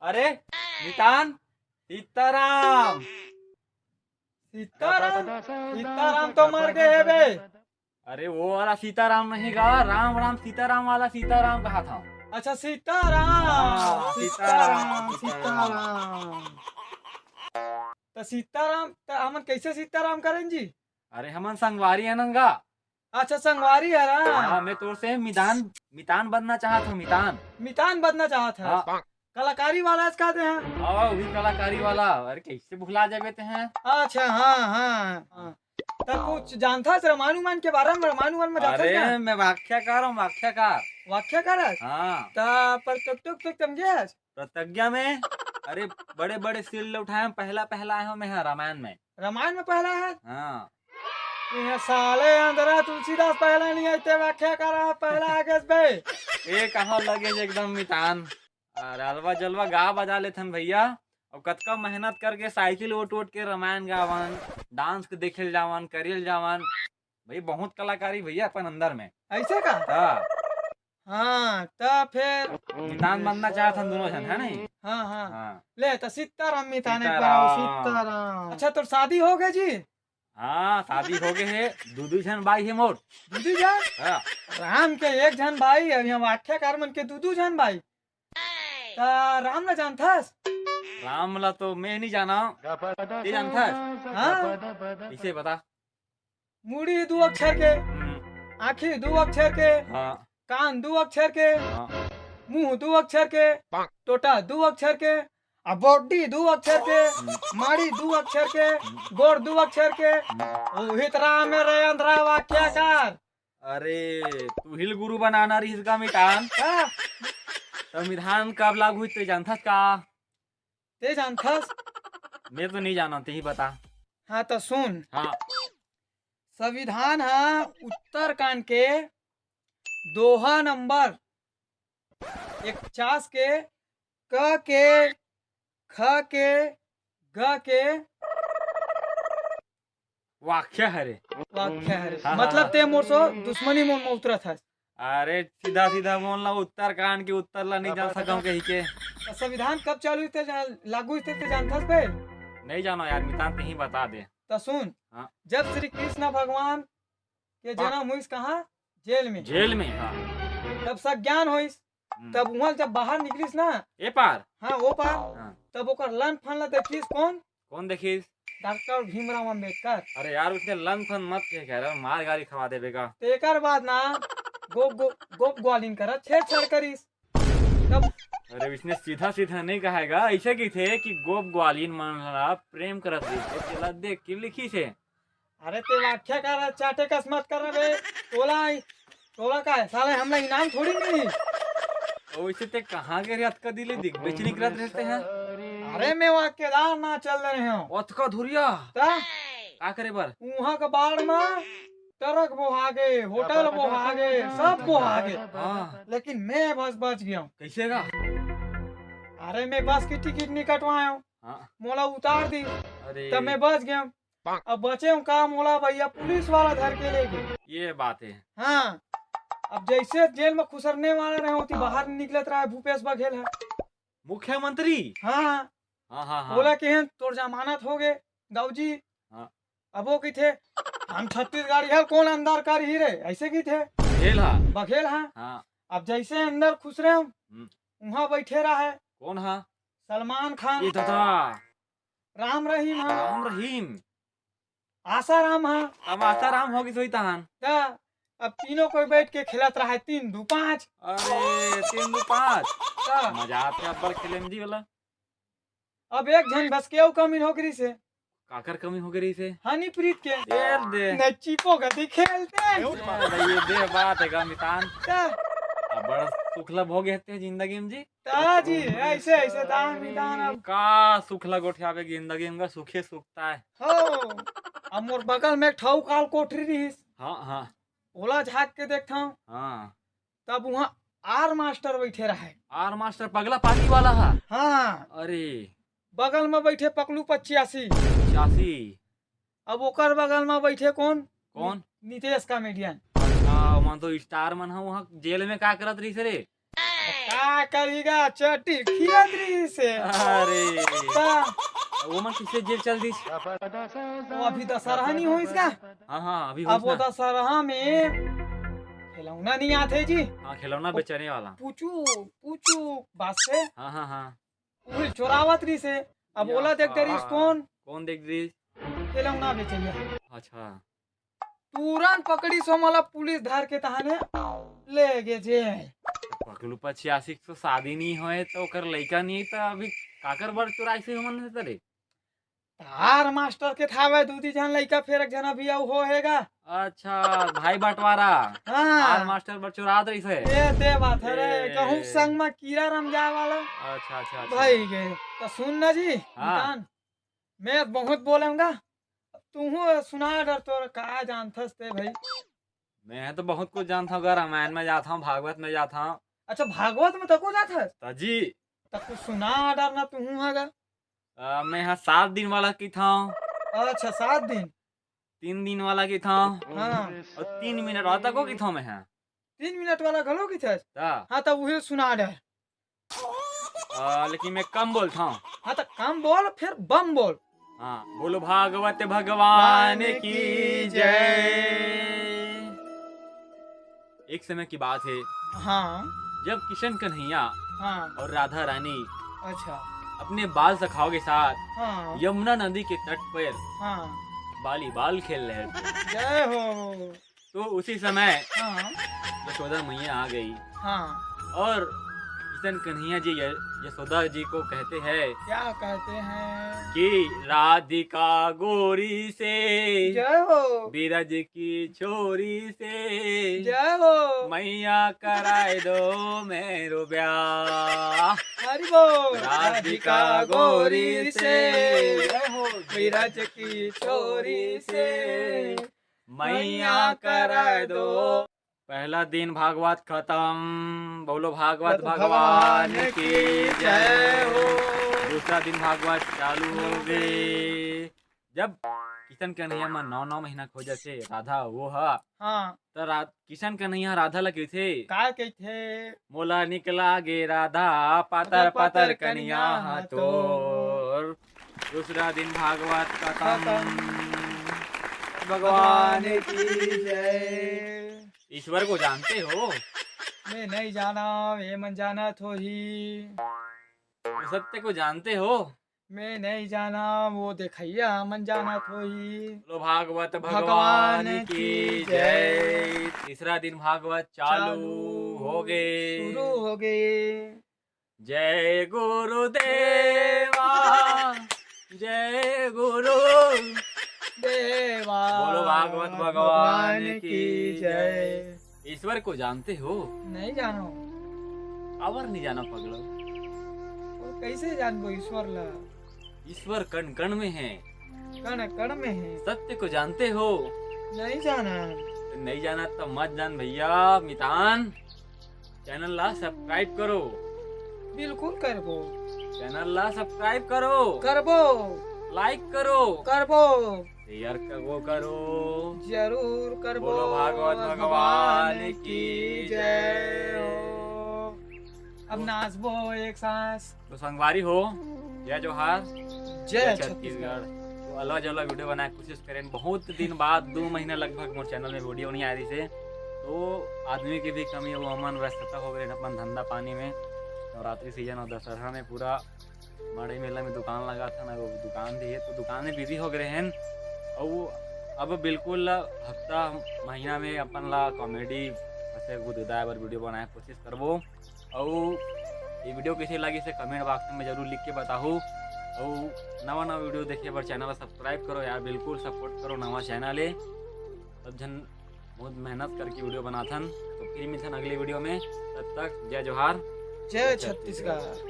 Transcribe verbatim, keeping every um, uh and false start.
अरे मितान, सीताराम। सीताराम? सीताराम तो मर गए हे बे। अरे वो वाला सीताराम नहीं गा, राम राम सीताराम वाला सीताराम कहा था। अच्छा सीताराम, हाँ, सीताराम, सीताराम, सीताराम। सीताराम। त सीताराम, त हमन कैसे सीताराम करेन जी? अरे हमन संगवारी हन गा। अच्छा संगवारी हरा। हाँ, मैं तोर से मितान, मितान बनना चाहत हूँ, मितान। मितान बनना चाहत है। हाँ। कलाकारी वाला आज का दे हैं? हाँ, वही कलाकारी वाला। अरे कैसे भुला जाबे ते हैं? अच्छा, हाँ, हाँ, हाँ। त कुछ जानथस रामायण उमायण के बारे में? रामायण उमायण में जानथस अरे क्या? मैं व्याख्याकार हूँ, व्याख्याकार। व्याख्याकार हस? हाँ। त पर टुक टुक टुक समझे हस? प्रतिज्ञा में, अरे बड़े बड़े शील्ड उठाए हूँ, पहला पहला आए हूँ मैं, हाँ, रामायण में। रामायण में पहला है? हाँ। ये साले अंदरा तुलसीदास पहला नहीं आते, व्याख्याकार पहला आगे बे। ए कहाँ लगे जे एकदम मितान। अरे अलवा जलवा गा बजा लेथन भैया। और कतका मेहनत करके साइकिल ओट ओट के रामायण गावन, डांस के देखे ल जावन, करे ल जावन। भाई बहुत कलाकारी भैया अपन अंदर में। ऐसे का? हाँ। हाँ, त फिर मितान बनना चाहत हन दोनों झन, है नहीं? हाँ, हाँ। हाँ। ले, त सीताराम मितान एक बार आओ, सीताराम। सीताराम। अच्छा, तोर शादी हो गए जी? हाँ, शादी हो गए हे। दू दू झन बाई हे मोर। दू दू झन? हाँ। राम के एक झन बाई, अब यहाँ व्याख्याकार मन के दू दू झन बाई। त राम ला जानथस? राम ला तो मैं नहीं जाना। ते जानथस? हाँ। इसे बता। मुड़ी दू अक्षर के, हम्म। आँखी दू अक्षर के, हाँ। कान दू अक्षर के, हाँ। मुंह दू अक्षर के, टोटा दू अक्षर के, आ body दू अक्षर के, हम्म। माड़ी दू अक्षर के, हम्म। गोड़ दू अक्षर के, हम्म। उही तरह में रे अंधरा व्याख्याकार। अरे, तू हिल गुरु बनाना रहिस का मितान? हाँ। संविधान कब लागू होइस ते जानथस का? ते जानथस? मैं तो नहीं जाना, ते ही बता। हाँ, तो सुन। हाँ। संविधान ह उत्तरकांड के दोहा नंबर इकचास के क के, ख के, ग के वाक्य हरे। वाक्य हरे। हाँ, मतलब हाँ। ते मोर सो दुश्मनी मोर में उतरत हस। अरे सीधा सीधा बोल ना, उत्तरकांड के उत्तर ला नहीं जान सकम कही के। तो संविधान कब चालू होइस ते जान-, लागू होइस ते जानथस बे? नहीं जानो यार, मितान ते ही बता दे। तो सुन, हाँ। जब श्री कृष्ण भगवान के हाँ। जन्म होइस कहाँ? जेल में। जेल में, हाँ। तब सज्ञान होइस। हम्म। तब उहाँ जब बाहर निकलिस ना, ए पार? हाँ, वो पार। हाँ। तब ओकर लन फन ला देखिस कौन? कौन देखिस? डॉक्टर भीमराव अंबेडकर। अरे यार, उसने लन फन मत कहे, कह रहा, मार गारी खवा देबे का। तो एकर बाद ना गो-, गो-, गोप ग्वालिन करा छेड़छाड़ करिस। तब अरे, इसने सीधा सीधा नहीं कहेगा, ऐसे की थे कि गोप ग्वालिन मन ला प्रेम करत रहिस, तेला देख के लिखिस हे। अरे ते व्याख्या कर, चाटे कस मत कर बे। तोला, तोला का है? साले हमला इनाम थोड़ी मिली। वैसे ते कहाँ के रे? अतका दिले दिख बेचनी करत रहते हैं। अरे मैं वहाँ केदारनाथ चल रहे हूँ। अतका धुरिया? ता? का करे बर? वहाँ के बाढ़ में ट्रक बोहा गे, होटल बोहा गे, सब बोहा गे। हाँ। लेकिन मैं बस बच गया हूँ। कैसे का? अरे मैं बस की टिकट नहीं कटवाया हूँ। हाँ। मोला उतार दी। अरे। तब मैं बच गया हूँ। अब बचे हूँ का, मोला भैया पुलिस वाला धर के ले गए। ये बात है। हाँ। अब जैसे जेल में खुसरने वाला रहे होती, बाहर निकलत रहा है भूपेश बघेल है। मुख्यमंत्री? हाँ। हाँ, हाँ, हाँ। बोला कि हैं, तोर जमानत हो गए, दाऊ जी। हाँ। अब वो की थे, हम छत्तीसगढ़ी है, कौन अंदर कर ही रे, ऐसे की थे। बघेल हा। बघेल हा। हाँ। अब जैसे अंदर खुसरे हम, हम्म। वहाँ बैठे रहा है। कौन हा? सलमान खान। ये दादा। राम रहीम हा। राम रहीम। आसाराम हा। अब आसाराम हो गई सोई तहान। ता, अब तीनों कोई बैठ के खेलत रहा है, तीन दू पाँच। अरे, तीन दू पाँच। ता। मजा आते अब्बड़ खेले में जी वाला। अब एक झन बस के अउ कमी हो गई से। काकर कमी हो गई से? हनी प्रीत के। यार दे। नच्ची पोगती खेलते हैं। ये भाई, ये दे बात है का मितान। ता। अब्बड़ सुखला भोग हेते जिंदगी में जी। ता जी, ऐसे, ऐसे दान विधान अब। का सुखला गोठियाबे जिंदगी में, सुखे सुखता है। हो, अब मोर बगल में एक ठऊ काल कोठरी रहिस। हाँ, हाँ। ओला झांक के देखथंव। हाँ। तब वहाँ आर मास्टर बैठे रहे। आर मास्टर पगला पार्टी वाला हा? हाँ। अरे। बगल में बैठे पकलू पचासी। पचासी। अब ओकर बगल में बैठे कौन? कौन? नि-, नितेश कॉमेडियन। अच्छा, वहाँ तो स्टार मन हा, वहाँ जेल में का करत रहिस रे? का का करही गा, चट्टी खिलत रहिस हे। अरे, का? वो मन किसे जेल चल दिस? वो अभी दशहरा नहीं होइस का? हाँ हाँ, अभी अब वो होइस ना। दशहरा में खिलौना नहीं आथे जी। हाँ, खिलौना बेचने वाला। पूछू पूछू बात से हाँ हाँ हाँ। उही चोरावत रहिस हे। अब या ओला देख डरिस हाँ। कौन? कौन देख दिस? खिलौना बेचइया। अच्छा, तुरंत पकड़िस ओमला पुलिस धर के तहाने ले गे जेल। पगलू पछियासी से शादी नहीं होए तो ओकर लइका नहीं तो अभी काकर बर चुराइसे हमन से रे? तार मास्टर के थावे दू दी झन लइका, फेर एक झन अभी अउ हो हे गा। अच्छा, भाई बंटवारा। हाँ। तार मास्टर बर चुरात रहिसे। ए ते बात हरे, ए। कहूँ संग में कीरा रम जाए वाला। अच्छा अच्छा अच्छा। भाई गे, तो सुन ना जी, हाँ। मितान, मैं बहुत बोलेंगा, तुहू सुना डर तोर का जानथस ते भाई। मैं तो बहुत कुछ जानता हूँ, रामायण में जाता हूँ, भागवत में जाता हूँ। अच्छा, भागवत में तको जाथस? तो जी, तो कुछ सुना डर ना तुहू हा गा। आ, मैं यहाँ सात दिन वाला की था, अच्छा, सात दिन। तीन दिन वाला की था, हाँ, और तीन मिनट वाला तको की था मैं यहाँ। तीन मिनट वाला घलो की थस? ता, हाँ, तो उहे सुना डर। आ, लेकिन मैं कम बोलता हूँ। हाँ, तो कम बोल, फिर बम बोल। हाँ, बोलो भागवत भगवान की जय। एक समय की बात है, हाँ। जब किशन कन्हैया हाँ। और राधा रानी अच्छा। अपने बाल सखाओं के साथ हाँ। यमुना नदी के तट पर हाँ। बाली बाल खेल रहे थे। जय हो। तो उसी समय हाँ। यशोदा मैया आ गई हाँ। और किशन कन्हैया जी य- यशोदा जी को कहते हैं क्या कहते हैं? कि राधिका गोरी से, जय हो। बिरज की छोरी से, जय हो। मैया कराए दो मेरो ब्याह। हरि बोल। राधिका गोरी से, जय हो। बिरज की छोरी से मैया कराए दो। पहला दिन भागवत खत्म, बोलो भागवत भगवान भगवान की की जय जय हो। हो। दूसरा दिन भागवत चालू हो गए। जब किशन कन्हैया मन नौ नौ महीना खोजत हे राधा वो ह, हाँ। त रा-, किशन कन्हैया राधा ला कहिथे, का कहिथे? मोला निकला गे राधा, पातर पातर कनिया ह तोर। दूसरा दिन भागवत खत्म। खत्म। भगवान की जय। ईश्वर को जानते हो? मैं नहीं जाना, ये मन जानत होही। वो सत्य को जानते हो? मैं नहीं जाना, वो देखैया मन जानत होही। बोलो भागवत भगवान भगवान की की जय। जय। तीसरा दिन भागवत चालू हो गए। शुरू हो गए। जय गुरुदेवा, जय गुरु। देवा। बोलो भागवत भगवान की जय। ईश्वर को जानते हो? नहीं जानो। अबर नहीं जाना पगलो। वो कैसे जानबो ईश्वर ला? ईश्वर कण कण में है। कण कण में है। सत्य को जानते हो? नहीं जाना। नहीं जाना तो मत जान भैया। मितान, चैनल ला सब्सक्राइब करो। बिल्कुल करबो। चैनल ला सब्सक्राइब करो। करबो। लाइक करो। करबो। शेयर करो करो। जरूर करबो। बोलो भागवत भगवान की जय। हो। अब नाचबो एक सांस। तो संगवारी हो, जय जोहार, जय छत्तीसगढ़। तो अलवा जलवा वीडियो बनाए के कोशिश करें। बहुत दिन बाद, दो महीना लगभग मोर चैनल में वीडियो नहीं आ रही से, तो आदमी की भी कमी, वो हमन व्यस्तता हो गए अपन धंधा पानी में। नवरात्रि सीजन और दशहरा में पूरा मड़ई मेला में दुकान लगा था ना, वो दुकान भी है, तो दुकान में बिजी हो गए हैं। और अब बिल्कुल हफ्ता महीना में अपन ला कॉमेडी ऐसे गुदगुदाए बर वीडियो बनाए के कोशिश करबो। और ये वीडियो कैसे लगी से कमेंट बॉक्स में जरूर लिख के बताहू। और नवा नवा वीडियो देखे बर चैनल ला सब्सक्राइब करो यार, बिल्कुल सपोर्ट करो नवा चैनल है। सब झन बहुत मेहनत करके वीडियो बनाथन। तो फिर मिलथन अगले वीडियो में, तब तक जय जोहार, जय छत्तीसगढ़।